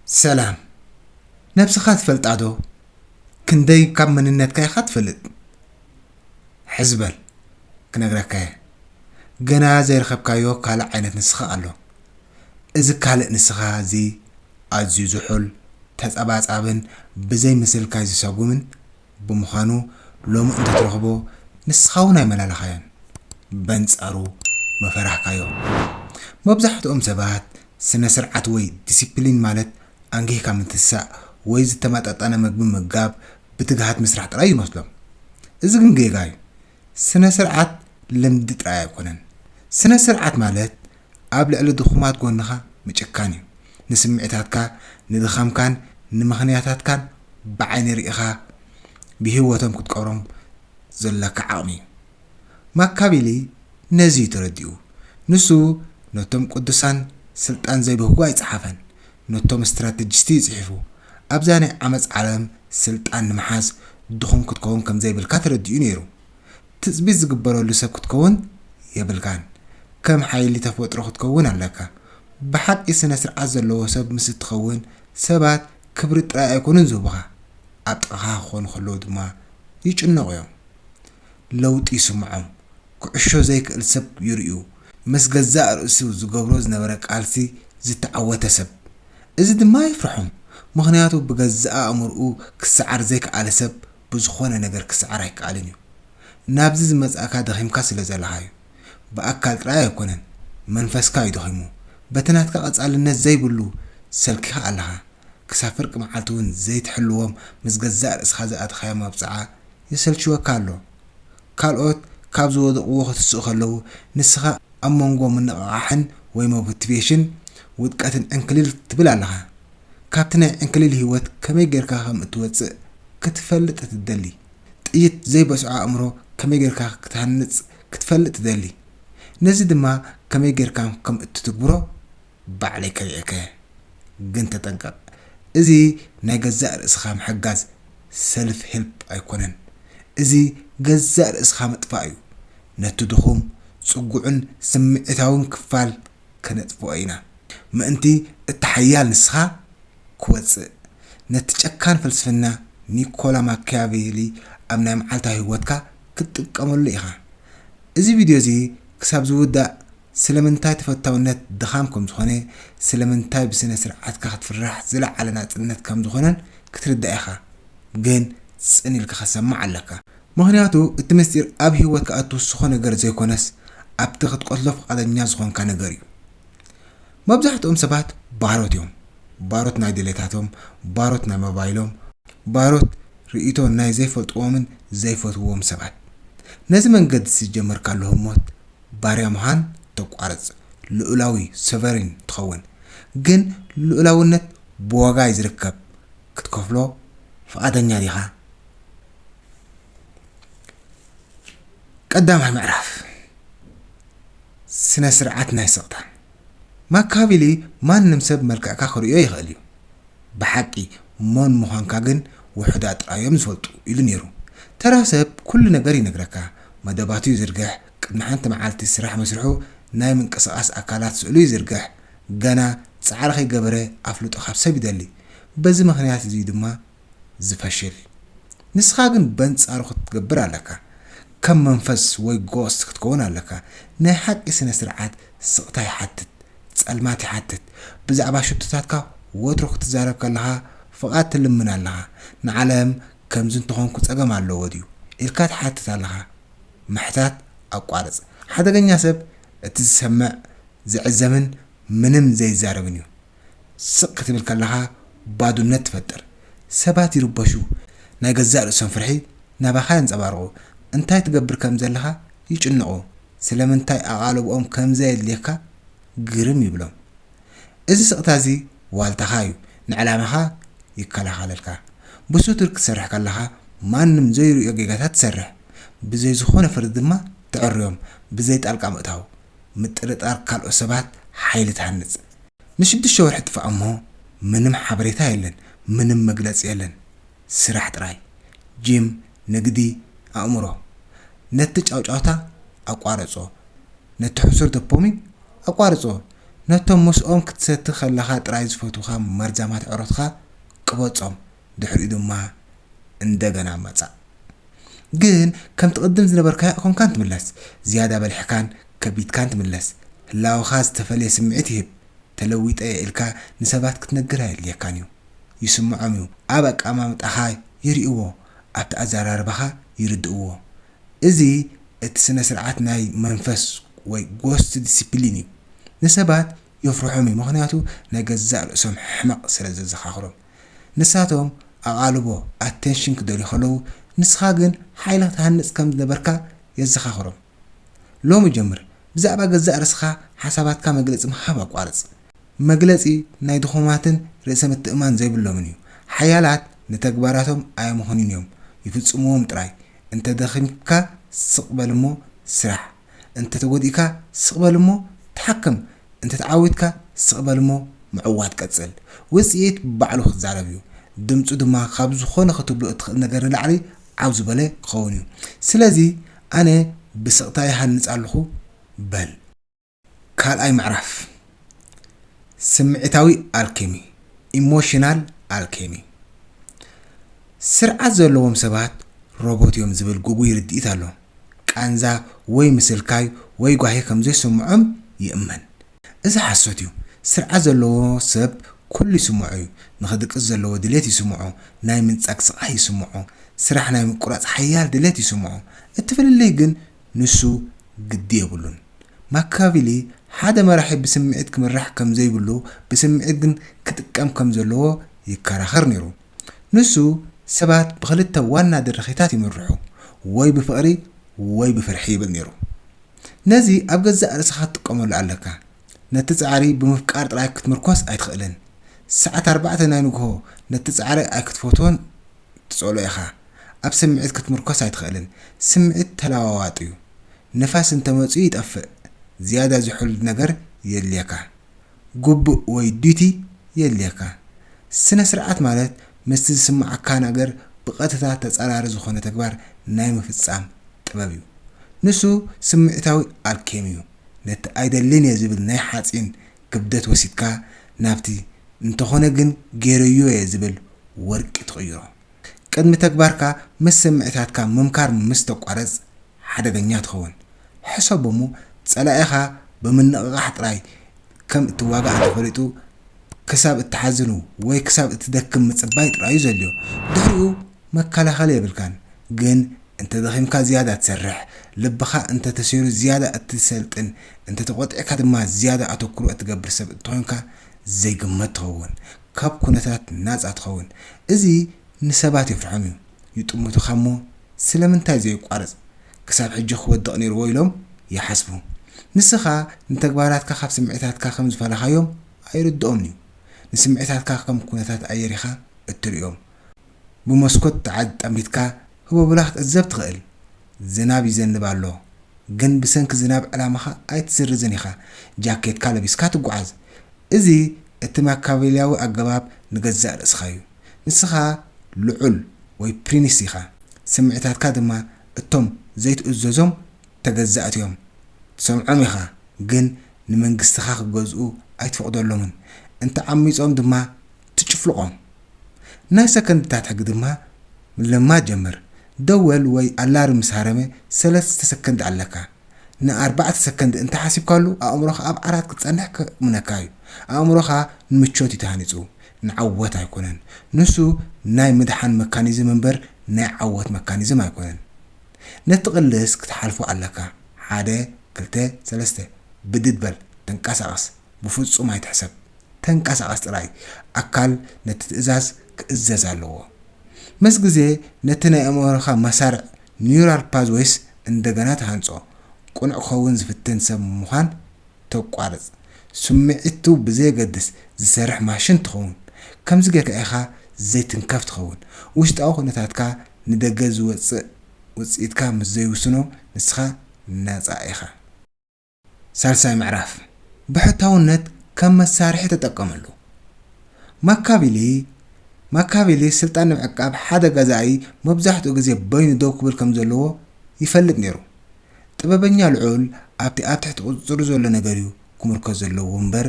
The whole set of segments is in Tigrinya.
ሰላም። ነብስኻ ትፈልጣ ዶ? ክንደይ ካብ መንነትካ ኢኻ ትፈልጥ? ሕዝበል፣ ክነግረካ እየ። ገና ዘይረኸብካዮ ካልእ ዓይነት ንስኻ ኣሎ። እዚ ካልእ ንስኻ እዚ ኣዝዩ ዝሑል፣ ተጸባጻብን ብዘይ ምስልካይ ዝሰጉምን ብምዃኑ፣ ሎሚ እንተትረኽቦ ንስኻ እውን ኣይመላለኻዮን። በንጻሩ መፈራሕካዮ። መብዛሕትኦም ሰባት ስነ ስርዓት ወይ ዲሲፕሊን ማለት ኣንጊህካ ምትሳእ ወይ ዝተመጣጠነ መግቢ ምምጋብ፣ ብትግሃት ምስራሕ ጥራይ ይመስሎም። እዚ ግን ጌጋ እዩ። ስነ ስርዓት ልምዲ ጥራይ ኣይኮነን። ስነ ስርዓት ማለት ኣብ ልዕሊ ድኹማት ጎንኻ ምጭካን እዩ። ንስምዒታትካ፣ ንድኻምካን ንምኽንያታትካን ብዓይኒ ርኢኻ ብህይወቶም ክትቀብሮም ዘለካ ዓቕሚ እዩ። ማካቪሊ ነዚ እዩ ተረዲኡ። ንሱ ነቶም ቅዱሳን ስልጣን ዘይብህጉ ኣይጸሓፈን፣ ነቶም ስትራተጂስት እዩ ጽሒፉ። ኣብዛ ናይ ዓመጽ ዓለም ስልጣን ንምሓዝ ድኹም ክትከውን ከም ዘይብልካ ተረዲኡ ነይሩ። ትጽቢት ዝግበረሉ ሰብ ክትከውን የብልካን። ከም ሓይሊ ተፈጥሮ ክትከውን ኣለካ። ብሓቂ ስነ ስርዓት ዘለዎ ሰብ ምስ እትኸውን ሰባት ክብሪ ጥራይ ኣይኮኑን ዝህቡኻ፣ ኣብ ጥቓኻ ክኾኑ ከለዉ ድማ ይጭነቑ እዮም። ለውጢ ይስምዖም። ኩዕሾ ዘይክእል ሰብ ይርእዩ። ምስ ገዛእ ርእሱ ዝገብሮ ዝነበረ ቃልሲ ዝተዓወተ ሰብ። እዚ ድማ የፍርሖም። ምኽንያቱ ብገዛእ ኣእምሮኡ ክሰዓር ዘይከኣለ ሰብ ብዝኾነ ነገር ክሰዓር ኣይከኣልን እዩ። ናብዚ ዝመጻእካ ደኺምካ ስለ ዘለኻ እዩ። ብኣካል ጥራይ ኣይኮነን፣ መንፈስካ እዩ ደኺሙ። በቲ ናትካ ቀጻልነት ዘይብሉ ሰልኪኻ ኣለኻ። ክሳብ ፍርቂ መዓልቲ እውን ዘይትሕልዎም ምስ ገዛእ ርእስኻ ዝኣተኻዮ መብጽዓ የሰልችወካ ኣሎ። ካልኦት ካብ ዝወደቕዎ ክትስኡ ከለዉ፣ ንስኻ ኣብ መንጎ ምንቕቓሕን ወይ ሞቲቬሽን ውድቀትን ዕንክሊል ትብል ኣለኻ። ካብቲ ናይ ዕንክሊል ህይወት ከመይ ጌርካ ከም እትወጽእ ክትፈልጥ ትደሊ። ጥይት ዘይበስዖ ኣእምሮ ከመይ ጌርካ ክትሃንጽ ክትፈልጥ ትደሊ። ነዚ ድማ ከመይ ጌርካ ከም እትትግብሮ ባዕለይ ከርእየካ እየ። ግን ተጠንቀቕ፣ እዚ ናይ ገዛእ ርእስኻ ምሕጋዝ፣ ሰልፍ ሄልፕ፣ ኣይኮነን። እዚ ገዛእ ርእስኻ ምጥፋእ እዩ። ነቲ ድኹም፣ ጽጉዕን ስምዒታውን ክፋል ከነጥፍኦ ኢና። ምእንቲ እቲ ሓያል ንስኻ ክወጽእ፣ ነቲ ጨካን ፍልስፍና ኒኮላ ማኪያቬሊ ኣብ ናይ መዓልታዊ ህይወትካ ክትጥቀመሉ ኢኻ። እዚ ቪድዮ እዚ ክሳብ ዝውዳእ ስለምንታይ ተፈታውነት ድኻም ከም ዝኾነ፣ ስለምንታይ ብስነ ስርዓትካ ክትፍራሕ ዝለዓለ ናጽነት ከም ዝኾነን ክትርዳእ ኢኻ። ግን ጽን ኢልካ ክትሰምዕ ኣለካ። ምኽንያቱ እቲ ምስጢር ኣብ ህይወትካ እትውስኾ ነገር ዘይኮነስ ኣብቲ ክትቀትሎ ፍቓደኛ ዝኾንካ ነገር እዩ። መብዛሕትኦም ሰባት ባሮት እዮም። ባሮት ናይ ድሌታቶም፣ ባሮት ናይ ሞባይሎም፣ ባሮት ርእይቶ ናይ ዘይፈልጥዎምን ዘይፈትውዎም ሰባት። ነዚ መንገዲ ዝጀመርካሉ ህሞት ባርያ ምዃን ተቋርጽ፣ ልኡላዊ፣ ሶቨሪን፣ ትኸውን። ግን ልኡላውነት ብዋጋ እዩ ዝርከብ። ክትከፍሎ ፍቓደኛ ዲኻ? ቀዳማይ ምዕራፍ፣ ስነ ስርዓት ናይ ስቕታ። ማካቪሊ ማንም ሰብ መልክዕካ ክርእዮ ይኽእል እዩ። ብሓቂ መን ምዃንካ ግን ውሑዳት ጥራይ እዮም ዝፈልጡ ኢሉ ነይሩ። ተራ ሰብ ኩሉ ነገር ይነግረካ፣ መደባቱ ይዝርግሕ፣ ቅድሚ ሓንቲ መዓልቲ ስራሕ ምስርሑ ናይ ምንቅስቓስ ኣካላት ስእሉ ይዝርግሕ፣ ገና ጻዕሪ ከይገበረ ኣፍልጦ ካብ ሰብ ይደሊ። በዚ ምኽንያት እዚ ድማ ዝፈሽል። ንስኻ ግን በንጻሩ ክትገብር ኣለካ። ከም መንፈስ ወይ ጎስት ክትከውን ኣለካ። ናይ ሓቂ ስነ ስርዓት ስቕታ ይሓትት፣ ጸልማት ይሓትት። ብዛዕባ ሽቶታትካ ወትሩ ክትዛረብ ከለኻ ፍቓድ ትልምን ኣለኻ። ንዓለም ከምዚ እንተኾንኩ ጸገም ኣለዎ ድዩ ኢልካ ትሓትት ኣለኻ። ምሕታት ኣቋርጽ። ሓደገኛ ሰብ እቲ ዝሰምዕ፣ ዝዕዘብን ምንም ዘይዛረብን እዩ። ስቕ ክትብል ከለኻ ባዶነት ትፈጥር። ሰባት ይርበሹ። ናይ ገዛእ ርእሶም ፍርሒ ናባኻ የንጸባርቑ። እንታይ ትገብር ከም ዘለኻ ይጭነቑ። ስለምንታይ ኣቓልቦኦም ከም ዘየድልየካ ግርም ይብሎም። እዚ ስቕታ እዚ ዋልታኻ እዩ። ንዕላማኻ ይከላኸለልካ። ብስቱር ክትሰርሕ ከለኻ ማንም ዘይርእዮ ጌጋታት ትሰርሕ። ብዘይ ዝኾነ ፍርዲ ድማ ተዕርዮም። ብዘይ ጣልቃ ምእታው፣ ምጥርጣር ካልኦት ሰባት ሓይሊ ትሃንጽ። ንሽዱሽተ ወርሒ ጥፋእ እሞ ምንም ሓበሬታ የለን፣ ምንም መግለጺ የለን። ስራሕ ጥራይ። ጂም፣ ንግዲ፣ ኣእምሮ። ነቲ ጫውጫውታ ኣቋርጾ። ነቲ ሕሱር ዶፓሚን ኣቋርጾ። ነቶም ምስኦም ክትሰቲ ከለኻ ጥራይ ዝፈትዉኻ መርዛማት ኣዕሩኽትኻ ቅበጾም፣ ድሕሪኡ ድማ እንደገና መጻእ። ግን ከምቲ ቅድም ዝነበርካዮ ኣይኮንካን ትምለስ። ዝያዳ በሊሕካን ከቢድካን ትምለስ። ህላወኻ ዝተፈልየ ስምዒት ይህብ። ተለዊጠ እየ ኢልካ ንሰባት ክትነግር ኣየድልየካን እዩ። ይስምዖም እዩ። ኣብ ኣቀማምጣኻ ይርእይዎ፣ ኣብቲ ኣዘራርባኻ ይርድእዎ። እዚ እቲ ስነ ስርዓት ናይ መንፈስ ወይ ጎስት ዲሲፕሊን እዩ። ንሰባት የፍርሖም እዩ፣ ምኽንያቱ ናይ ገዛእ ርእሶም ሕመቕ ስለ ዘዘኻኽሮም። ንሳቶም ኣቓልቦ ኣቴንሽን ክደልዩ ከለዉ፣ ንስኻ ግን ሓይሊ ክትሃንጽ ከም ዝነበርካ የዘኻኽሮም። ሎሚ ጀምር፣ ብዛዕባ ገዛእ ርእስኻ ሓሳባትካ መግለጺ ምሃብ ኣቋርጽ። መግለጺ ናይ ድኹማትን ርእሰ ምትእምማን ዘይብሎምን እዩ። ሓያላት ንተግባራቶም ኣየምኽኑን እዮም፣ ይፍጽምዎም ጥራይ። እንተ ደኺምካ ስቕ በል እሞ ስራሕ። እንተ ተጎዲእካ ስቕ በል እሞ ተሓከም። እንተ ተዓዊትካ ስቕ በል እሞ ምዕዋት ቀጽል። ውጽኢት ባዕሉ ክዛረብ እዩ። ድምጹ ድማ ካብ ዝኾነ ክትብሎ እትኽእል ነገር ንላዕሊ ዓው ዝበለ ክኸውን እዩ። ስለዚ ኣነ ብስቕታ ይሃንጽ ኣለኹ በል። ካልኣይ ምዕራፍ፣ ስምዒታዊ ኣልኬሚ፣ ኢሞሽናል ኣልኬሚ። ስርዓት ዘለዎም ሰባት ሮቦት እዮም ዝብል ግጉይ ርድኢት ኣሎ። ቃንዛ ወይ ምስልካይ ወይ ጓሂ ከም ዘይስምዖም ይእመን። እዚ ሓሶት እዩ። ስርዓት ዘለዎ ሰብ ኩሉ ይስምዖ እዩ። ንኽድቅስ ዘለዎ ድሌት ይስምዖ፣ ናይ ምንጻግ ስቓይ ይስምዖ፣ ስራሕ ናይ ምቁራጽ ሓያል ድሌት ይስምዖ። እቲ ፍልልይ ግን ንሱ ግዲ የብሉን። ማካቪሊ ሓደ መራሒ ብስምዒት ክምራሕ ከም ዘይብሉ፣ ብስምዒት ግን ክጥቀም ከም ዘለዎ ይከራኸር ነይሩ። ንሱ ሰባት ብኽልተ ዋና ድርኺታት ይምርሑ፣ ወይ ብፍቕሪ ወይ ብፍርሒ ይብል ነይሩ። ነዚ ኣብ ገዛእ ርእስኻ ክትጥቀመሉ ኣለካ። ነቲ ጻዕሪ ብምፍቃር ጥራይ ክትምርኮስ ኣይትኽእልን። ሰዓት ኣርባዕተ ናይ ንግሆ ነቲ ጻዕሪ ኣይክትፈትዎን ትጸልኦ ኢኻ። ኣብ ስምዒት ክትምርኮስ ኣይትኽእልን። ስምዒት ተለዋዋጢ እዩ። ንፋስ እንተመጺኡ ይጠፍእ። ዝያዳ ዝሑል ነገር የድልየካ። ግቡእ ወይ ዲዩቲ የድልየካ። ስነ ስርዓት ማለት ምስቲ ዝስምዓካ ነገር ብቐጥታ ተጻራሪ ዝኾነ ተግባር ናይ ምፍጻም ጥበብ እዩ። ንሱ ስምዒታዊ ኣልኬሚ እዩ። ነቲ ኣይደልን እየ ዝብል ናይ ሓጺን ክብደት ወሲድካ ናብቲ እንተኾነ ግን ገይረዮ እየ ዝብል ወርቂ ትቕይሮ። ቅድሚ ተግባርካ ምስ ስምዒታትካ ምምካር ምስ ተቋርጽ ሓደገኛ ትኸውን። ሕሰቦ እሞ ጸላኢኻ ብምንቕቓሕ ጥራይ ከም እትዋጋእ እንተፈሊጡ ክሳብ እትሓዝን ወይ ክሳብ እትደክም ምጽባይ ጥራይ እዩ ዘድልዮ። ድሕሪኡ መከላኸሊ የብልካን። ግን እንተ ደኺምካ ዝያዳ ትሰርሕ፣ ልብኻ እንተ ተሰይሩ ዝያዳ እትሰልጥን፣ እንተ ተቖጢዕካ ድማ ዝያዳ ኣተኩሮ እትገብር ሰብ እንተኾይንካ ዘይግመት ትኸውን። ካብ ኩነታት ናጻ ትኸውን። እዚ ንሰባት የፍርሖም እዩ። ይጥምቱኻ እሞ ስለምንታይ ዘየቋርጽ ክሳብ ሕጂ ክወድቕ ነይርዎ ኢሎም ይሓስቡ። ንስኻ ንተግባራትካ ካብ ስምዒታትካ ከም ዝፈለኻዮም ኣይርድኦምን እዩ። ንስምዒታትካ ከም ኩነታት ኣየር ኢኻ እትርእዮም። ብመስኮት ተዓድ ጠሚትካ ህቦብላ ክትዕዘብ ትኽእል። ዝናብ ይዘንብ ኣሎ፣ ግን ብሰንኪ ዝናብ ዕላማኻ ኣይትስርዝን ኢኻ። ጃኬትካ ለቢስካ ትጓዓዝ። እዚ እቲ ማካቬልያዊ ኣገባብ ንገዛእ ርእስኻ እዩ። ንስኻ ልዑል ወይ ፕሪንስ ኢኻ። ስምዒታትካ ድማ እቶም ዘይትእዘዞም ተገዛእቲ እዮም። ትሰምዖም ኢኻ፣ ግን ንመንግስትኻ ክገዝኡ ኣይትፈቕደሎምን። እንተዓሚጾም ድማ ትጭፍልቖም። ናይ ሰከንድታት ሕጊ ድማ ምልማድ ጀምር። ደወል ወይ ኣላርም ምስ ሃረመ ሰለስተ ሰከንድ ኣለካ። ንኣርባዕተ ሰከንድ እንተሓሲብካሉ፣ ኣእምሮኻ ኣብ ዓራት ክትጸንሕ ከእምነካ እዩ። ኣእምሮኻ ንምቾት እዩ ተሃኒጹ፣ ንዓወት ኣይኮነን። ንሱ ናይ ምድሓን መካኒዝም እምበር ናይ ዓወት መካኒዝም ኣይኮነን። ነቲ ቅልስ ክትሓልፎ ኣለካ። ሓደ፣ ክልተ፣ ሰለስተ። ብድድ በል፣ ተንቀሳቐስ። ብፍጹም ኣይትሕሰብ። ተንቀሳቐስ ጥራይ። ኣካል ነቲ ትእዛዝ ክእዘዝ ኣለዎ። ምስ ግዜ ነቲ ናይ ኣእምሮኻ መሳርዕ፣ ኒውራል ፓዝዌይስ፣ እንደገና ትሃንጾ። ቅኑዕ ክኸውን ዝፍትን ሰብ ምዃን ተቋርጽ። ስምዒቱ ብዘየገድስ ዝሰርሕ ማሽን ትኸውን። ከምዚ ጌርካ ኢኻ ዘይትንከፍ ትኸውን። ውሽጣዊ ኩነታትካ ንደገ ዝወጽእ ውጽኢትካ ምስ ዘይውስኖ ንስኻ ነጻ ኢኻ። ሳልሳይ ምዕራፍ፣ ብሕታውነት ከም መሳርሒ ተጠቀመሉ። ማካቪሊ ማካቪሊ ስልጣን ንምዕቃብ ሓደ ገዛኢ መብዛሕትኡ ግዜ በይኑ ደው ክብል ከም ዘለዎ ይፈልጥ ነይሩ። ጥበበኛ ልዑል ኣብቲ ኣብ ትሕቲ ቁጽጽሩ ዘሎ ነገር እዩ ክምርኮስ ዘለዎ እምበር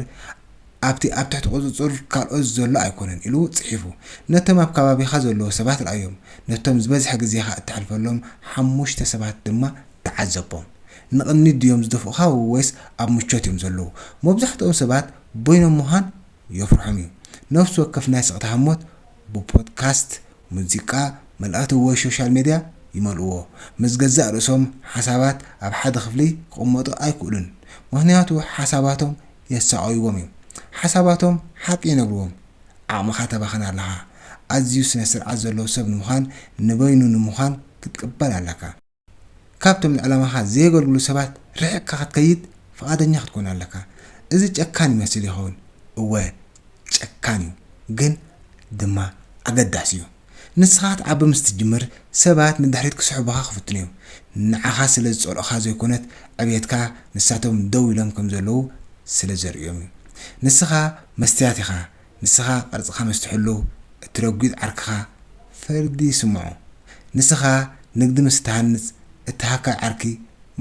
ኣብቲ ኣብ ትሕቲ ቁጽጽር ካልኦት ዘሎ ኣይኮነን ኢሉ ጽሒፉ። ነቶም ኣብ ከባቢኻ ዘለዉ ሰባት ርኣዮም። ነቶም ዝበዝሐ ግዜኻ እተሕልፈሎም ሓሙሽተ ሰባት ድማ ተዓዘቦም። ንቕድሚት ድዮም ዝደፍኡኻ ወይስ ኣብ ምቾት እዮም ዘለዉ? መብዛሕትኦም ሰባት በይኖም ምዃን የፍርሖም እዩ። ነፍሲ ወከፍ ናይ ስቕታ ህሞት ብፖድካስት፣ ሙዚቃ፣ መልእኽቲ ወይ ሶሻል ሜድያ ይመልእዎ። ምስ ገዛእ ርእሶም ሓሳባት ኣብ ሓደ ክፍሊ ክቕመጡ ኣይክእሉን። ምኽንያቱ ሓሳባቶም የሳቐይዎም እዩ። ሓሳባቶም ሓቂ ይነግርዎም። ዓቕምኻ ተባኽን ኣለኻ። ኣዝዩ ስነ ስርዓት ዘለዎ ሰብ ንምዃን ንበይኑ ንምዃን ክትቅበል ኣለካ። ካብቶም ንዕላማኻ ዘየገልግሉ ሰባት ርሒቕካ ክትከይድ ፍቓደኛ ክትኮን ኣለካ። እዚ ጨካን ይመስል ይኸውን። እወ፣ ጨካን እዩ፣ ግን ድማ ኣገዳሲ እዩ። ንስኻ ክትዓቢ ምስ ትጅምር፣ ሰባት ንድሕሪት ክስሕቡኻ ክፍትኑ እዮም። ንዓኻ ስለ ዝጸልኡኻ ዘይኮነት፣ ዕብየትካ ንሳቶም ደው ኢሎም ከም ዘለዉ ስለ ዘርእዮም እዩ። ንስኻ መስትያት ኢኻ። ንስኻ ቅርጽኻ ምስ ትሕሉ፣ እቲ ረጒድ ዓርክኻ ፍርዲ ይስምዖ። ንስኻ ንግዲ ምስ ትሃንጽ፣ እቲ ሃካይ ዓርኪ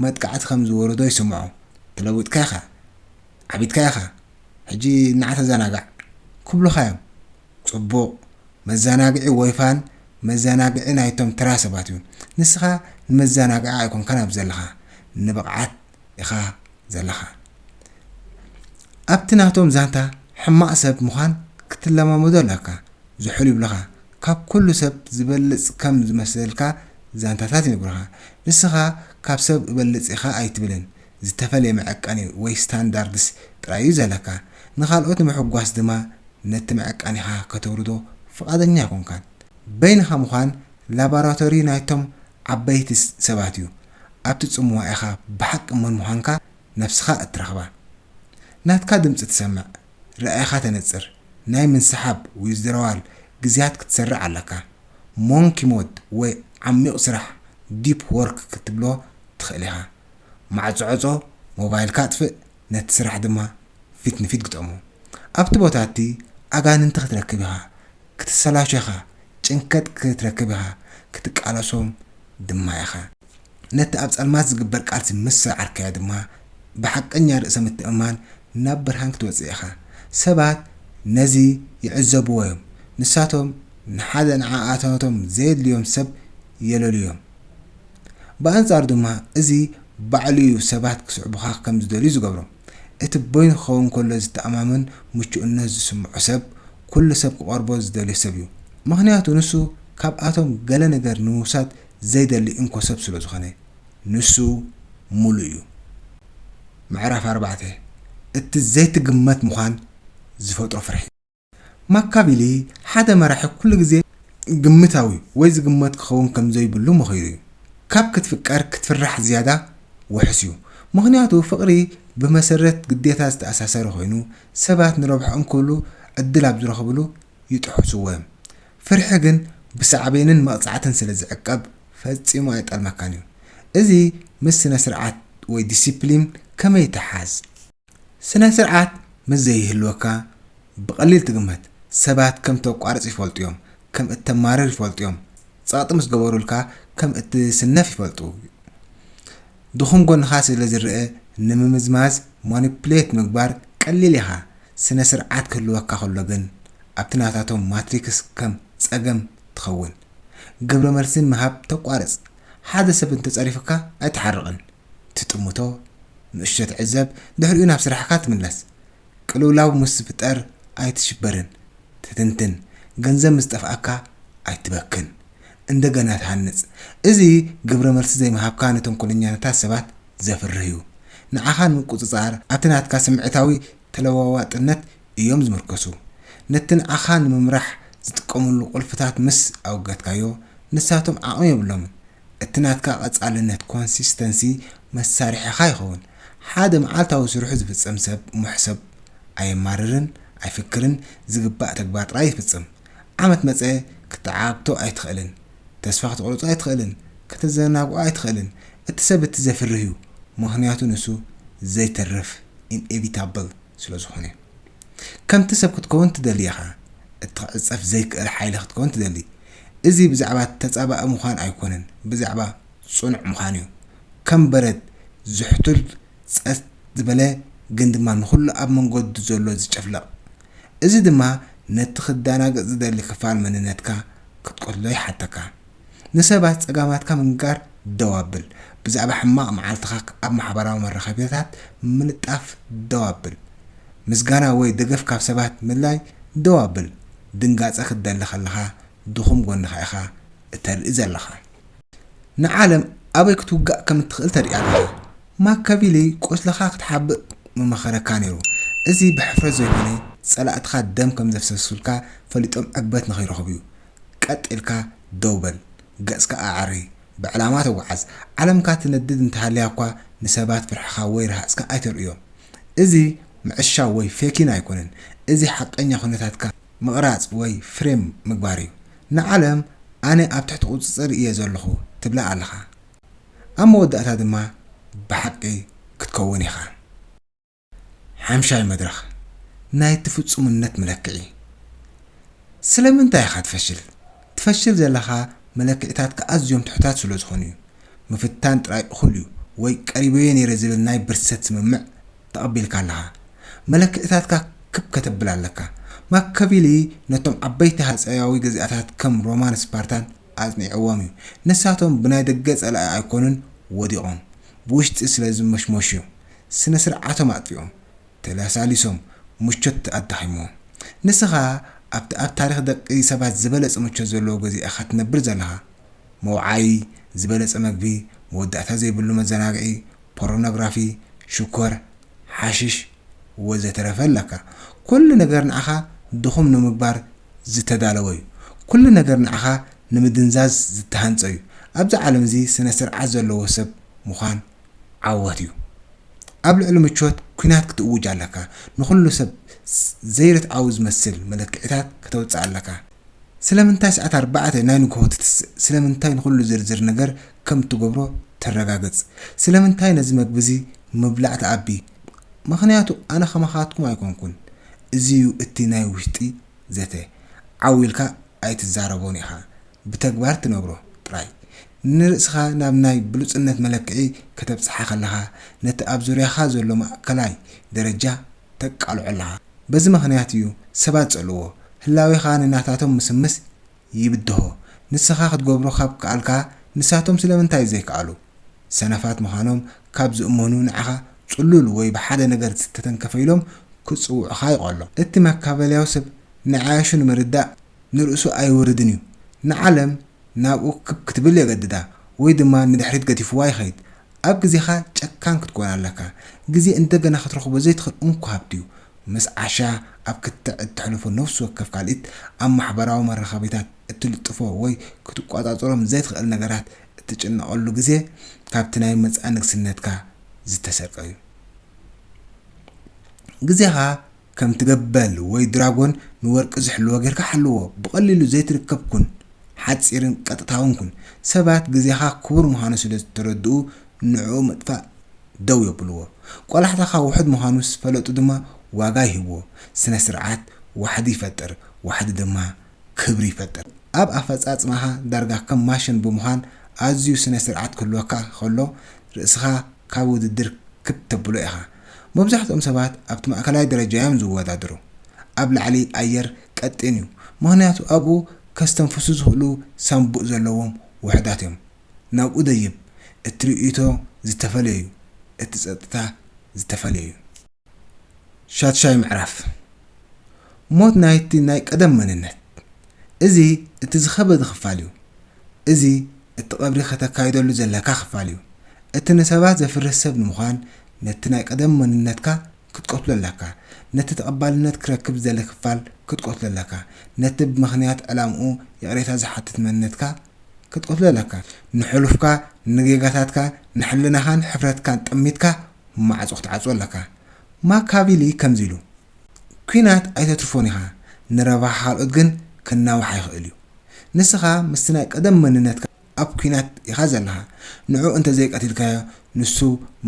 መጥቃዕቲ ከም ዝወረዶ ይስምዖ። ተለዊጥካ ኢኻ። ዓቢድካ ኢኻ። ሕጂ ንዓ ተዘናጋዕ ክብሉኻ እዮም። ጽቡቕ። መዘናግዒ ወይ ፋን፣ መዘናግዒ ናይቶም ተራ ሰባት እዩ። ንስኻ ንመዘናግዒ ኣይኮንካን ኣብ ዘለኻ፣ ንብቕዓት ኢኻ ዘለኻ። ኣብቲ ናቶም ዛንታ ሕማቕ ሰብ ምዃን ክትለማመዶ ኣለካ። ዝሑል ይብሉኻ። ካብ ኩሉ ሰብ ዝበልጽ ከም ዝመስለልካ ዛንታታት ይነግሩኻ። ንስኻ ካብ ሰብ እበልጽ ኢኻ ኣይትብልን። ዝተፈልየ መዐቀኒ ወይ ስታንዳርድስ ጥራይ እዩ ዘለካ። ንኻልኦት ንምሕጓስ ድማ ነቲ መዐቀኒኻ ከተውርዶ ፍቓደኛ ኣይኮንካን። በይንኻ ምዃን ላቦራቶሪ ናይቶም ዓበይቲ ስ-፣ ሰባት እዩ። ኣብቲ ጽምዋ ኢኻ ብሓቂ መን ምዃንካ ነብስኻ እትረኽባ። ናትካ ድምጺ ትሰምዕ፣ ርኣይኻ ተነጽር፣ ናይ ምንስሓብ፣ ዊዝድሮዋል፣ ግዜያት ክትሰርዕ ኣለካ። ሞንኪ ሞድ ወይ ዓሚቕ ስራሕ፣ ዲፕ ወርክ ክትብሎ ትኽእል ኢኻ። ማዕጾ ዕጾ፣ ሞባይልካ ኣጥፍእ፣ ነቲ ስራሕ ድማ ፊት ንፊት ግጠሞ። ኣብቲ ቦታ እቲ ኣጋንንቲ ክትረክብ ኢኻ፣ ክትሰላሾ ኢኻ፣ ጭንቀት ክትረክብ ኢኻ፣ ክትቃለሶም ድማ ኢኻ። ነቲ ኣብ ጸልማት ዝግበር ቃልሲ ምስ ሰዓርካዮ ድማ፣ ብሓቀኛ ርእሰ ምትእምማን ናብ ብርሃን ክትወጽእ ኢኻ። ሰባት ነዚ ይዕዘብዎ እዮም። ንሳቶም ንሓደ ንዓኣታቶም ዘየድልዮም ሰብ የለልዩ እዮም። ብኣንጻሩ ድማ፣ እዚ ባዕሉ እዩ ሰባት ክስዕቡኻ ከም ዝደልዩ ዝገብሮም። እቲ በይኑ ክኸውን ከሎ ዝተኣማመን ምቹእነት ዝስምዖ ሰብ፣ ኩሉ ሰብ ክቐርቦ ዝደልዮ ሰብ እዩ። ምኽንያቱ ንሱ ካብኣቶም ገለ ነገር ንምውሳድ ዘይደሊ እንኮ ሰብ ስለ ዝኾነ፣ ንሱ ምሉእ እዩ። ምዕራፍ ኣርባዕተ፣ እቲ ዘይትግመት ምዃን ዝፈጥሮ ፍርሒ። ማካቪሊ፣ ሓደ መራሒ ኩሉ ግዜ ግምታዊ ወይ ዝግመት ክኸውን ከም ዘይብሉ መኺሩ እዩ። ካብ ክትፍቀር ክትፍራሕ ዝያዳ ውሑስ እዩ። ምኽንያቱ ፍቕሪ ብመሰረት ግዴታ ዝተኣሳሰረ ኮይኑ፣ ሰባት ንረብሕኦም ክብሉ ዕድል ኣብ ዝረኽብሉ ይጥሕስዎ እዮም። ፍርሒ ግን ብሳዕቤንን መቕጻዕትን ስለ ዝዕቀብ ፈጺሙ ኣይጠልመካን እዩ። እዚ ምስ ስነ ስርዓት ወይ ዲሲፕሊን ከመይ ይተሓዝ? ስነ ስርዓት ምስ ዘይህልወካ ብቐሊል ትግመት። ሰባት ከም ተቋርጽ ይፈልጡ እዮም፣ ከም እተማርር ይፈልጡ እዮም፣ ጸቕጢ ምስ ገበሩልካ ከም እትስነፍ ይፈልጡ። ድኹም ጎንኻ ስለ ዝረኣ ንምምዝማዝ ማኒፕሌት ምግባር ቀሊል ኢኻ። ስነ ስርዓት ክህልወካ ከሎ ግን ኣብቲ ናታቶም ማትሪክስ ከም ጸገም ትኸውን። ግብረ መልሲ ምሃብ ተቋርጽ። ሓደ ሰብ እንተጸሪፉካ ኣይትሓርቕን። ትጥምቶ፣ ንእሽቶ ትዕዘብ፣ ድሕሪኡ ናብ ስራሕካ ትምለስ። ቅልውላው ምስ ዝፍጠር ኣይትሽበርን፣ ትትንትን። ገንዘብ ምስ ጠፍኣካ ኣይትበክን፣ እንደገና ትሃንጽ። እዚ ግብረ መልሲ ዘይምሃብካ ንተንኮለኛታት ሰባት ዘፍርህ እዩ። ንዓኻ ንምቁጽጻር ኣብቲ ናትካ ስምዒታዊ ተለዋዋጥነት እዮም ዝምርኮሱ። ነቲ ንዓኻ ንምምራሕ ዝጥቀምሉ ቁልፍታት ምስ ኣወገድካዮ፣ ንሳቶም ዓቕሚ የብሎምን። እቲ ናትካ ቀጻልነት፣ ኮንሲስተንሲ፣ መሳርሒኻ ይኸውን። ሓደ መዓልታዊ ስርሑ ዝፍጸም ሰብ እሞ ሕሰብ። ኣየማርርን ኣይፍክርን፣ ዝግባእ ተግባር ጥራይ ይፍጽም። ዓመት መጸ ክትዓግቶ ኣይትኽእልን። ተስፋ ክትቆርጾ ኣይትኽእልን። ከተዘናግዖ ኣይትኽእልን። እቲ ሰብ እቲ ዘፍርህ እዩ፣ ምኽንያቱ ንሱ ዘይተርፍ፣ ኢንኤቪታብል፣ ስለ ዝኾነ። ከምቲ ሰብ ክትከውን ትደሊ ኢኻ። እቲ ክዕጸፍ ዘይክእል ሓይሊ ክትከውን ትደሊ። እዚ ብዛዕባ ተጻባኢ ምዃን ኣይኮነን፣ ብዛዕባ ጽኑዕ ምዃን እዩ። ከም በረድ ዝሕቱል ጸጥ ዝበለ ግን ድማ ንኹሉ ኣብ መንገዱ ዘሎ ዝጨፍልቕ። እዚ ድማ ነቲ ክደናገጽ ዝደሊ ክፋል መንነትካ ክትቀትሎ ይሓተካ። ንሰባት ጸጋማትካ ምንጋር ደው ኣብል። ብዛዕባ ሕማቕ መዓልትኻ ኣብ ማሕበራዊ መራኸቢታት ምልጣፍ ደው ኣብል። ምስጋና ወይ ደገፍ ካብ ሰባት ምድላይ ደው ኣብል። ድንጋጸ ክትደሊ ከለኻ ድኹም ጎንኻ ኢኻ እተርኢ ዘለኻ። ንዓለም ኣበይ ክትውጋእ ከም እትኽእል ተርኢ ኣለኻ። ማካቪሊ ቁስልኻ ክትሓብእ ምመኸረካ ነይሩ። እዚ ብሕፍረት ዘይኮነ፣ ጸላእትኻ ደም ከም ዘፍሰሱልካ ፈሊጦም ዕግበት ንኸይረኽቡ እዩ። ቀጥ ኢልካ ደው በል። ገጽካ ኣዕሪ። ብዕላማ ተጓዓዝ። ዓለምካ ትነድድ እንተሃልያ እኳ፣ ንሰባት ፍርሕኻ ወይ ረሃጽካ ኣይተርእዮም። እዚ ምዕሻው ወይ ፌኪን ኣይኮነን። እዚ ሓቀኛ ኩነታትካ ምቕራጽ ወይ ፍሬም ምግባር እዩ። ንዓለም፣ "ኣነ ኣብ ትሕቲ ቁጽጽር እየ ዘለኹ" ትብላ ኣለኻ። ኣብ መወዳእታ ድማ ብሓቂ ክትከውን ኢኻ። ሓምሻይ መድረኽ፣ ናይቲ ፍጹምነት መለክዒ። ስለምንታይ ኢኻ ትፈሽል? ትፈሽል ዘለኻ መለክዒታትካ ኣዝዮም ትሑታት ስለ ዝኾኑ እዩ። ምፍታን ጥራይ እኹል እዩ፣ ወይ ቀሪበዮ ነይረ ዝብል ናይ ብርሰት ስምምዕ ተቐቢልካ ኣለኻ። መለክዒታትካ ክብ ከተብል ኣለካ። ማካቪሊ ነቶም ዓበይቲ ሃጸያዊ ግዝኣታት ከም ሮማን ስፓርታን ኣጽኒዕዎም እዩ። ንሳቶም ብናይ ደገ ጸላኢ ኣይኮኑን ወዲቖም፣ ብውሽጢ ስለ ዝመሽመሹ እዩ። ስነ ስርዓቶም ኣጥፊኦም፣ ተለሳሊሶም፣ ምቾት ኣዳኺምዎም። ንስኻ ኣብቲ ኣብ ታሪኽ ደቂ ሰባት ዝበለጸ ምቾት ዘለዎ ግዜ ኢኻ ትነብር ዘለኻ። መውዓዪ፣ ዝበለጸ መግቢ፣ መወዳእታ ዘይብሉ መዘናግዒ፣ ፖርኖግራፊ፣ ሽኮር፣ ሓሽሽ፣ ወዘተረፈ ኣለካ። ኩሉ ነገር ንዓኻ ድኹም ንምግባር ዝተዳለወ እዩ። ኩሉ ነገር ንዓኻ ንምድንዛዝ ዝተሃንጸ እዩ። ኣብዚ ዓለም እዚ ስነ ስርዓት ዘለዎ ሰብ ምዃን ዓወት እዩ። ኣብ ልዕሊ ምቾት ኲናት ክትእውጅ ኣለካ። ንኹሉ ሰብ ስ-፣ ዘይርትዓዊ ዝመስል መለክዒታት ከተውጽእ ኣለካ። ስለምንታይ ሰዓት ኣርባዕተ ናይ ንግሆ ትትስእ? ስለምንታይ ንኹሉ ዝርዝር ነገር ከም እትገብሮ ተረጋግጽ? ስለምንታይ ነዚ መግቢ እዚ ምብላዕ ትኣቢ? ምኽንያቱ ኣነ ከማኻትኩም ኣይኮንኩን። እዚ እዩ እቲ ናይ ውሽጢ ዘተ። ዓው ኢልካ ኣይትዛረቦን ኢኻ፣ ብተግባር ትነግሮ ጥራይ። ንርእስኻ ናብ ናይ ብሉጽነት መለክዒ ከተብጽሓ ከለኻ፣ ነቲ ኣብ ዙርያኻ ዘሎ ማእከላይ ደረጃ ተቃልዖ ኣለኻ። በዚ ምኽንያት እዩ ሰባት ዝጸልዎ። ህላዌኻ ንናታቶም ምስምስ ይብድሆ። ንስኻ ክትገብሮ ካብ ከኣልካ፣ ንሳቶም ስለምንታይ ዘይከኣሉ? ሰነፋት ምዃኖም ካብ ዝእመኑ፣ ንዓኻ ጽሉል ወይ ብሓደ ነገር ዝተተንከፈ ኢሎም ክጽውዑኻ ይቐሎም። እቲ ማካቨልያዊ ሰብ ንዓያሹ ንምርዳእ ንርእሱ ኣይውርድን እዩ። ንዓለም ናብኡ ክብ ክትብል የገድዳ፣ ወይ ድማ ንድሕሪት ገዲፍዋ ይኸይድ። ኣብ ግዜኻ ጨካን ክትኮን ኣለካ። ግዜ እንደገና ክትረኽቦ ዘይትኽእል እንኮ ሃብቲ እዩ። ምስ ዓሻ ኣብ ክትዕ እተሕልፎ ነፍሲ ወከፍ ካልኢት ኣብ ማሕበራዊ መራኸቢታት እትልጥፎ ወይ ክትቆጻጸሮም ዘይትኽእል ነገራት እትጭነቐሉ ግዜ ካብቲ ናይ መጻኢ ንግስነትካ ዝተሰርቀ እዩ። ግዜኻ ከምቲ ገበል ወይ ድራጎን ንወርቂ ዝሕልዎ ጌርካ ሓልዎ። ብቐሊሉ ዘይትርከብ ኩን። ሓጺርን ቀጥታውን ኩን። ሰባት ግዜኻ ክቡር ምዃኑ ስለ ዝተረድኡ ንዕኡ ምጥፋእ ደው የብልዎ። ቆላሕታኻ ውሑድ ምዃኑ ዝፈለጡ ድማ ዋጋ ይህብዎ። ስነ ስርዓት ዋሕዲ ይፈጥር፣ ዋሕዲ ድማ ክብሪ ይፈጥር። ኣብ ኣፈጻጽማኻ ዳርጋ ከም ማሽን ብምዃን ኣዝዩ ስነ ስርዓት ክህልወካ ከሎ ርእስኻ ካብ ውድድር ክብ ተብሎ ኢኻ። መብዛሕትኦም ሰባት ኣብቲ ማእከላይ ደረጃ እዮም ዝወዳደሩ። ኣብ ላዕሊ ኣየር ቀጢን እዩ፣ ምኽንያቱ ኣብኡ ከስተንፍሱ ዝኽእሉ ሳንቡእ ዘለዎም ውሑዳት እዮም። ናብኡ ደይብ። እቲ ርእይቶ ዝተፈለየ እዩ። እቲ ጸጥታ ዝተፈለየ እዩ። ሻድሻይ ምዕራፍ፣ ሞት ናይቲ ናይ ቀደም መንነት። እዚ እቲ ዝኸበደ ክፋል እዩ። እዚ እቲ ቀብሪ ከተካይደሉ ዘለካ ክፋል እዩ። እቲ ንሰባት ዘፍርህ ሰብ ንምዃን ነቲ ናይ ቀደም መንነትካ ክትቀትሎ ኣለካ። ነቲ ተቐባልነት ክረክብ ዝደሊ ክፋል ክትቀትሎ ኣለካ። ነቲ ብምኽንያት ዕላምኡ ይቕሬታ ዝሓትት መንነትካ ክትቀትሎ ኣለካ። ንሕሉፍካ፣ ንጌጋታትካ፣ ንሕልናኻን ሕፍረትካን ጠሚትካ ማዕጾ ክትዓጽዎ ኣለካ። ማካቪሊ ከምዚ ኢሉ፣ "ኲናት ኣይተትርፎን ኢኻ፣ ንረብሓ ካልኦት ግን ክናዋሕ ይኽእል እዩ። ንስኻ ምስቲ ናይ ቀደም መንነትካ ኣብ ኲናት ኢኻ ዘለኻ። ንዕኡ እንተ ዘይቀቲልካዮ፣ ንሱ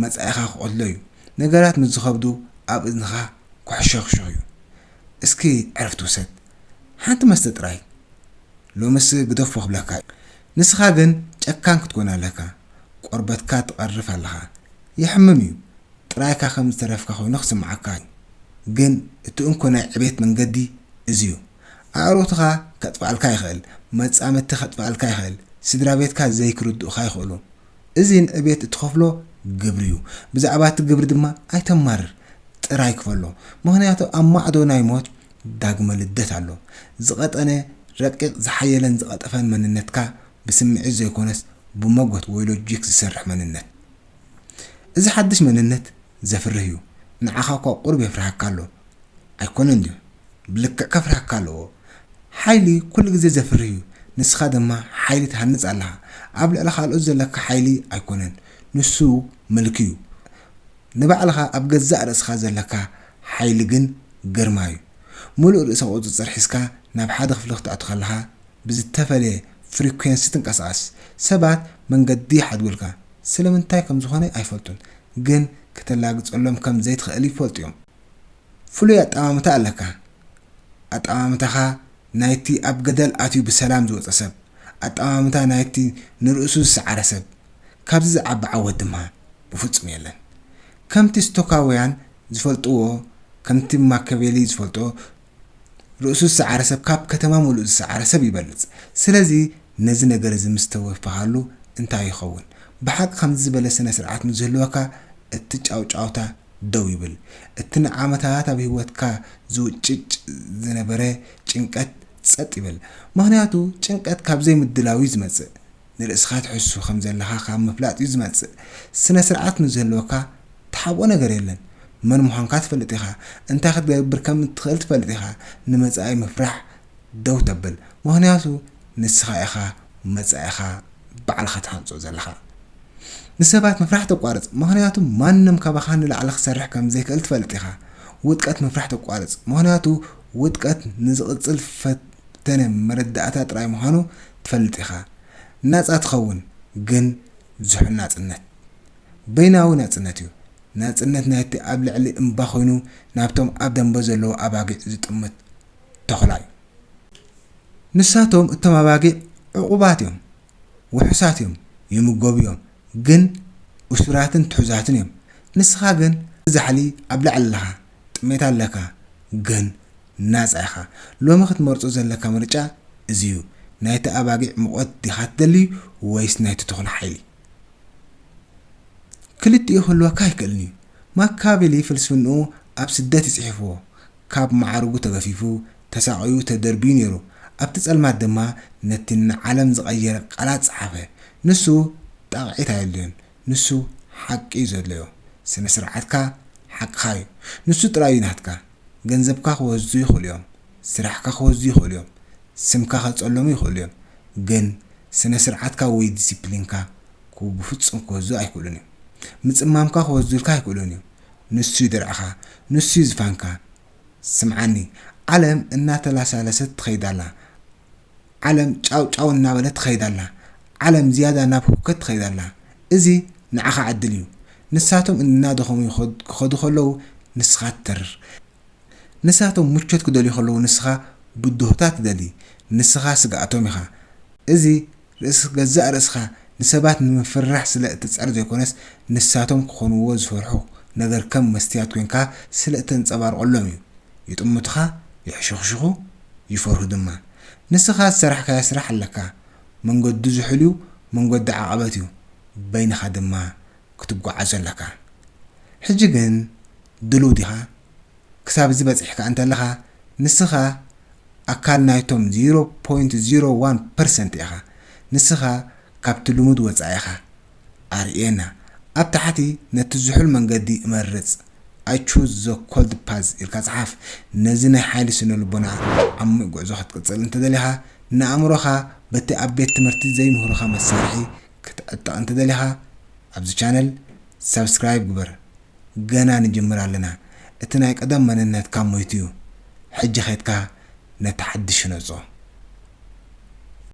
መጻኢኻ ክቐትሎ እዩ። ነገራት ምስ ዝኸብዱ ኣብ እዝንኻ ክሕሸኽሾኽ እዩ። እስኪ ዕረፍቲ ውሰድ። ሓንቲ መስተ ጥራይ። ሎምስ ግደፎ ክብለካ እዩ። ንስኻ ግን ጨካን ክትኮን ኣለካ። ቆርበትካ ትቐርፍ ኣለኻ። የሕምም እዩ። ጥራይካ ከም ዝተረፍካ ኮይኑ ክስምዓካ እዩ። ግን እቲ እንኮ ናይ ዕቤት መንገዲ እዚ እዩ። ኣዕሩኽትኻ ከጥፍኣልካ ይኽእል፣ መጻምድቲ ከጥፍኣልካ ይኽእል፣ ስድራ ቤትካ ዘይክርድኡኻ ይኽእሉ። እዚ ንዕቤት እትኸፍሎ ግብሪ እዩ። ብዛዕባ እቲ ግብሪ ድማ ኣይተማርር፣ ጥራይ ክፈሎ። ምኽንያቱ ኣብ ማዕዶ ናይ ሞት ዳግመ ልደት ኣሎ። ዝቐጠነ፣ ረቂቕ፣ ዝሓየለን ዝቐጠፈን መንነትካ ብስምዒት ዘይኮነስ ብመጎት ወይ ሎጂክ ዝሰርሕ መንነት። እዚ ሓድሽ መንነት ዘፍርህ እዩ። ንዓኻ እኳ ቁሩብ የፍርሃካ ኣሎ። ኣይኮነን ድዩ? ብልክዕ ከፍርሃካ ኣለዎ። ሓይሊ ኩሉ ግዜ ዘፍርህ እዩ። ንስኻ ድማ ሓይሊ ትሃንጽ ኣለኻ። ኣብ ልዕሊ ካልኦት ዘለካ ሓይሊ ኣይኮነን። ንሱ ምልኪ እዩ። ንባዕልኻ ኣብ ገዛእ ርእስኻ ዘለካ ሓይሊ ግን ግርማ እዩ። ሙሉእ ርእሰ ቁጽጽር ሒዝካ ናብ ሓደ ክፍሊ ክትኣቱ ከለኻ ብዝተፈለየ ፍሪኩዌንሲ ትንቀሳቐስ። ሰባት መንገዲ ይሓድጉልካ። ስለምንታይ ከም ዝኾነ ኣይፈልጡን፣ ግን ከተላግጸሎም ከም ዘይትኽእል ይፈልጡ እዮም። ፍሉይ ኣጠማምታ ኣለካ። ኣጠማምታኻ ናይቲ ኣብ ገደል ኣትዩ ብሰላም ዝወጸ ሰብ፣ ኣጠማምታ ናይቲ ንርእሱ ዝሰዓረ ሰብ። ካብዚ ዝዓቢ ዓወት ድማ ብፍጹም የለን። ከምቲ ስቶካውያን ዝፈልጥዎ፣ ከምቲ ማኪያቬሊ ዝፈልጦ፣ ርእሱ ዝሰዓረ ሰብ ካብ ከተማ ሙሉእ ዝሰዓረ ሰብ ይበልጽ። ስለዚ ነዚ ነገር እዚ ምስ ተወፈኻሉ እንታይ ይኸውን? ብሓቂ ከምዚ ዝበለ ስነ ስርዓት ምስ ዝህልወካ እቲ ጫውጫውታ ደው ይብል። እቲ ንዓመታት ኣብ ህይወትካ ዝውጭጭ ዝነበረ ጭንቀት ጸጥ ይብል። ምኽንያቱ ጭንቀት ካብ ዘይምድላው እዩ ዝመጽእ። ንርእስኻ ትሕሱ ከም ዘለኻ ካብ ምፍላጥ እዩ ዝመጽእ። ስነ ስርዓት ምስ ዝህልወካ ትሓብኦ ነገር የለን። መን ምዃንካ ትፈልጥ ኢኻ። እንታይ ክትገብር ከም እትኽእል ትፈልጥ ኢኻ። ንመጻኢ ምፍራሕ ደው ተብል። ምኽንያቱ ንስኻ ኢኻ መጻኢኻ ባዕልኻ ትሃንጾ ዘለኻ። ንሰባት ምፍራሕ ተቋርጽ። ምኽንያቱ ማንም ካባኻ ንላዕሊ ክሰርሕ ከም ዘይክእል ትፈልጥ ኢኻ። ውድቀት ምፍራሕ ተቋርጽ። ምኽንያቱ ውድቀት ንዝቕጽል ፈተነ መረዳእታ ጥራይ ምዃኑ ትፈልጥ ኢኻ። ናጻ ትኸውን፣ ግን ዝሑል ናጽነት በይናዊ ናጽነት እዩ። ናጽነት ናይቲ ኣብ ልዕሊ እምባ ኮይኑ ናብቶም ኣብ ደንበ ዘለዉ ኣባጊዕ ዝጥምት ተኹላ እዩ። ንሳቶም እቶም ኣባጊዕ ዕቑባት እዮም፣ ውሑሳት እዮም፣ ይምገቡ እዮም፣ ግን እሱራትን ትሑዛትን እዮም። ንስኻ ግን ዛሕሊ ኣብ ላዕሊ ኣለኻ፣ ጥሜት ኣለካ፣ ግን ናጻ ኢኻ። ሎሚ ክትመርጾ ዘለካ ምርጫ እዚ እዩ። ናይቲ ኣባጊዕ ሙቐት ዲኻ ትደሊ ወይስ ናይቲ ተኹላ ሓይሊ? ክልቲኡ ክህልወካ ኣይክእልን እዩ። ማካቬሊ ፍልስፍንኡ ኣብ ስደት እዩ ጽሒፍዎ። ካብ መዓርጉ ተገፊፉ፣ ተሳቕዩ፣ ተደርብዩ ነይሩ። ኣብቲ ጸልማት ድማ ነቲ ንዓለም ዝቐየረ ቃላት ጸሓፈ። ንሱ ጣቕዒት ኣየድልዮን። ንሱ ሓቂ እዩ ዘድለዮ። ስነ ስርዓትካ ሓቅኻ እዩ። ንሱ ጥራይ እዩ ናትካ። ገንዘብካ ክወስዱ ይኽእሉ እዮም። ስራሕካ ክወስዱ ይኽእሉ እዮም። ስምካ ከጸለሙ ይኽእሉ እዮም። ግን ስነ ስርዓትካ ወይ ዲሲፕሊንካ ክው-፣ ብፍጹም ክወስዱ ኣይክእሉን እዮም። ምጽማምካ ክወስዱልካ ኣይክእሉን እዮም። ንሱ እዩ ድርዕኻ። ንሱ እዩ ዝፋንካ። ስምዓኒ፣ ዓለም እናተላሳለሰት ትኸይድ ኣላ። ዓለም ጫው ጫው እናበለት ትኸይድ ኣላ። ዓለም ዝያዳ ናብ ህውከት ትኸይድ ኣላ። እዚ ንዓኻ ዕድል እዩ። ንሳቶም እናደኸሙ ይኸድ-፣ ክኸዱ ከለዉ ንስኻ ትተርር። ንሳቶም ምቾት ክደልዩ ከለዉ ንስኻ ብድሆታት ትደሊ። ንስኻ ስግኣቶም ኢኻ። እዚ ርእስ-፣ ገዛእ ርእስኻ ንሰባት ንምፍርራሕ ስለ እትጸዕር ዘይኮነስ፣ ንሳቶም ክኾንዎ ዝፈርሑ ነገር ከም መስትያት ኮይንካ ስለ እተንጸባርቐሎም እዩ። ይጥምቱኻ፣ ይሕሹኽሹኹ፣ ይፈርሁ ድማ። ንስኻ ዝሰራሕካዮ ስራሕ ኣለካ። መንገዱ ዝሑል እዩ፣ መንገዱ ዓቐበት እዩ። በይንኻ ድማ ክትጓዓዞ ኣለካ። ሕጂ ግን ድሉው ዲኻ? ክሳብ እዚ በጺሕካ እንተለኻ፣ ንስኻ ኣካል ናይቶም ዜሮ ፖይንት ዜሮ ዋን ፐርሰንት ኢኻ። ንስኻ ካብቲ ልሙድ ወጻኢ ኢኻ። ኣርእየና። ኣብ ታሕቲ ነቲ ዝሑል መንገዲ እመርጽ፣ I choose the cold path ኢልካ ጽሓፍ። ነዚ ናይ ሓይሊ ስነ ልቦና ዓሚቕ ጉዕዞ ክትቅጽል እንተደሊኻ፣ ንኣእምሮኻ በቲ ኣብ ቤት ትምህርቲ ዘይምህሩኻ መሳርሒ ክትዕጠቕ እንተደሊኻ፣ ኣብዚ ቻነል ሳብስክራይብ ግበር። ገና ንጅምር ኣለና። እቲ ናይ ቀደም መንነትካ ሞይቱ እዩ። ሕጂ ኸድካ ነቲ ሓድሽ ህነጾ።